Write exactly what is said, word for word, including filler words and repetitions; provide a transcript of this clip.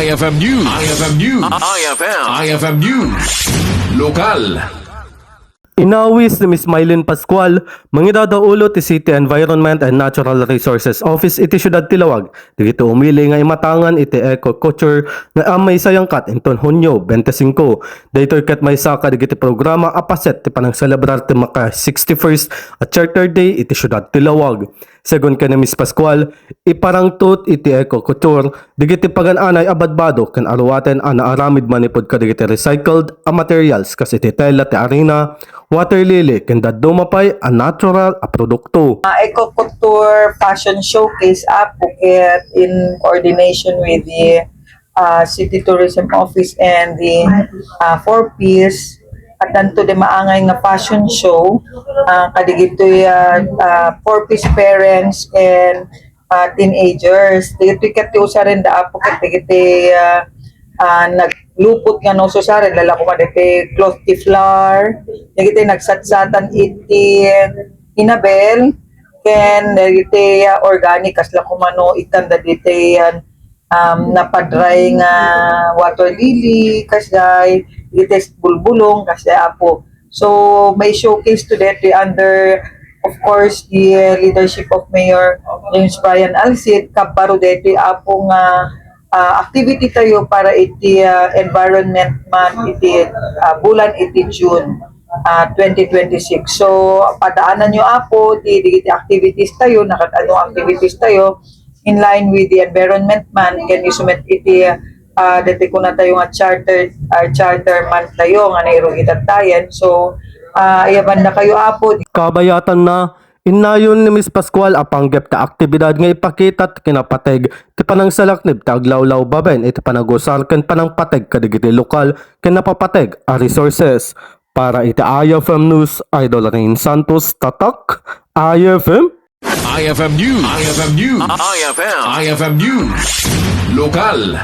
I F M News. I F M News. I F M. I F M News. Lokal. Inawis ni Miss Mylene Pascual, mangidadaulo ti City Environment and Natural Resources Office iti siudad ti Laoag, dagiti umili nga imatangan iti eco culture nga amay sayangkat inton Hunyo twenty-five. Daytoy ket maysa kadagiti programa a paset ti panangselebrar ti maka sixty-first a Charter Day iti siudad ti Laoag. Segun ken ni Miss Pascual, iparangto iti eco culture dagiti pagan-anay a badbado ken aruaten a naaramid manipud kadagiti recycled a materials kas iti tela ti arina, water lily ken dadduma pay a natural a produkto. Ah, Eco Couture Fashion Showcase, Apo, ket in coordination with the uh, City Tourism Office and the uh, Four Ps, at tanto di maangay nga fashion show, uh, kadigitoy uh, uh, Four Ps parents and uh, teenagers. Dagitoy ket ti usaren da, Apo, ket dagiti uh, uh, naglupot nga no susaren, lala koma dagiti cloth ti flower, dagiti nagsatsatan iti inabel, ken dagiti uh, organic, kasla koma no ikan dagiti uh, um, napadray nga water lily, kasjay, dagiti bulbulong, kasjay, Apo. So, may showcase to deti under, of course, the uh, leadership of Mayor James Brian Alcid, kabaro deti, Apo, nga uh, activity tayo para iti uh, Environment Month iti uh, bulan iti June uh, twenty twenty-six. So, padaanan nyo, Apo, ti dagiti activities tayo, nakat-ano activities tayo, in line with the Environment Month, ken isumet iti uh, deti kuna tayo nga charter, uh, charter month tayo nga nairugitan tayen. So, uh, ayaban na kayo, Apo. Kabayatan na, innayon ni Miss Pascual a panggep ti aktibidad nga ipakita ti kinapateg ti panangsalaknib ti aglawlaw babaen iti panagusar ken panangpateg kadagiti lokal ken napapateg a resources. Para iti I F M News, Idol Rain Santos, Tatak, I F M. I F M News. I F M News. I F M. I F M News. Lokal.